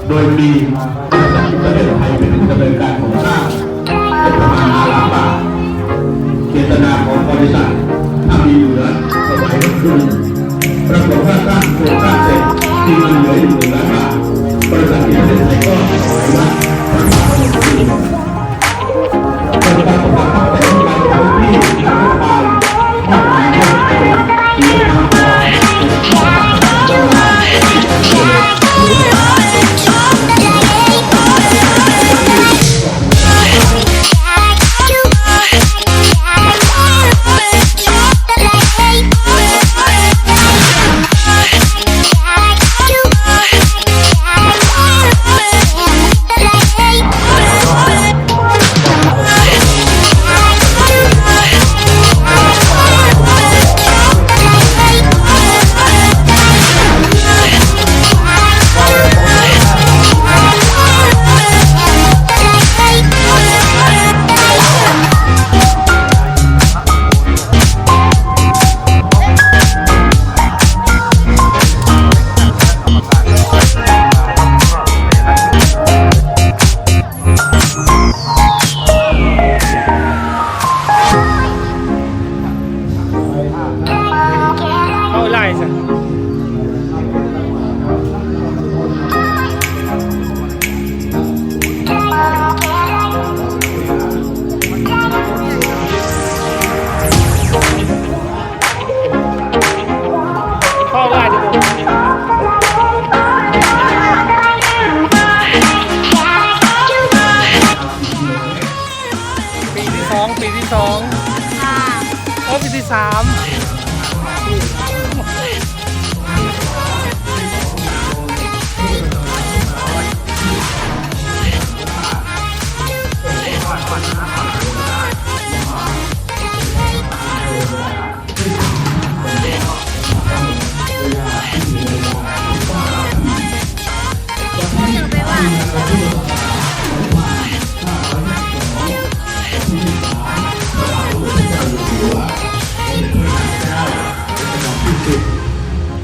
ໂດຍມີພະບາດສົມເດັດພະເຈົ້າຢູ່ຫົວ ເປັນຜູ້ດຳເນີນການຂອງຊາດ ເປັນປະທານອາລາປະ ເຈດຕະນາຂອງບໍລິສັດ ຖ້າມີເຫຼືອ ຖວາຍວັດຄືນ. ປາກົດວ່າສ້າງໂຄງສ້າງເສັດ ທີ່ມັນເຫຼືອຢູ່ ໜຶ່ງລ້ານບາດ ບໍລິສັດອິນເຕີເນັດໄທກໍຖວາຍວັດພະທາດພະນົມຄືນ. ເປັນການປະກາດຕັ້ງແຕ່ມີການລົງພື້ນທີ່ ລັດຖະບານ ເອົາຫຼາຍຊະ. ເຂົ້າໄດ້ເດີ. ປີທີສອງ ປີທີສອງ ເອີ ປີທີສາມ.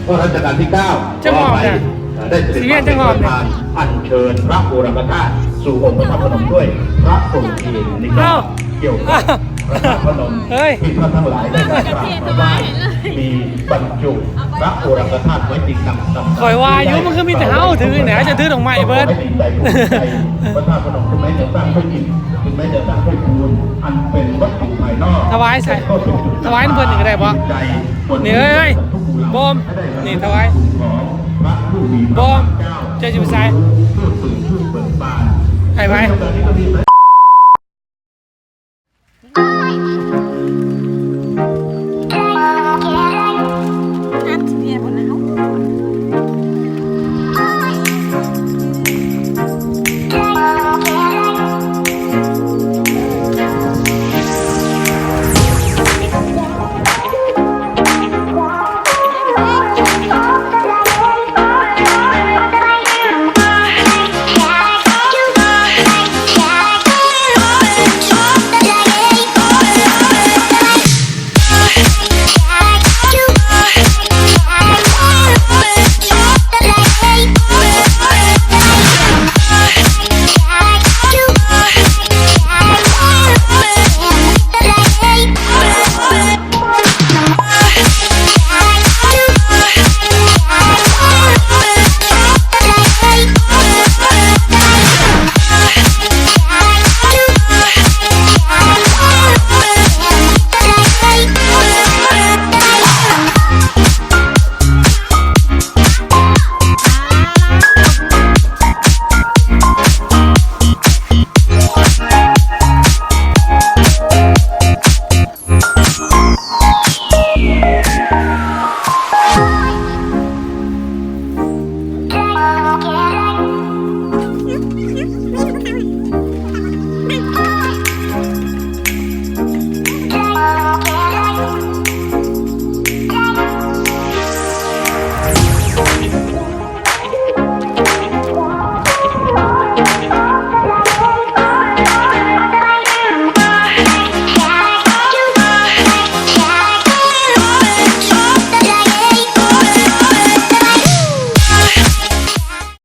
ກໍລັດຊະການທີເກົ້າ ຈັກຮອບນະ ໄດ້ສະເດັດມາເປັນປະທານອັນເຊີນພະໂອລັງກະທາດສູ່ອົງພະທາດພະນົມດ້ວຍພະສົງເອງນີ້. ເອົ້າ ກ່ຽວກັບພະທາດພະນົມ ເຮີ້ຍ ທີ່ທ່ານທັງຫຼາຍໄດ້ມາກາບໄຫວ້ ມີບັນຈຸພະໂອລັງກະທາດໄວ້ຈິງນຳ. ຂ້ອຍວ່າຢູ່ ມັນຄືມີແຕ່ເຮົາຖືນີ້ ເຈົ້າຖືດອກໄມ້ເບິດ. ຂໍໃຫ້ດີໃຈ ພູມໃຈ ພະທາດພະນົມ ເຖິງແມ່ນຈະສ້າງດ້ວຍອິດ ເຖິງແມ່ນຈະສ້າງດ້ວຍປູນ ອັນເປັນວັດຖຸພາຍນອກ ຖວາຍໃສ່ ຖວາຍນຳເພິ່ນນີ້ກໍໄດ້ບໍ່? ນີ້ເອີຍ ໂບມ ນີ້ຖວາຍ ໂບມ ເຈົ້າຊິໄປໃສ? ໃຫ້ໄປ.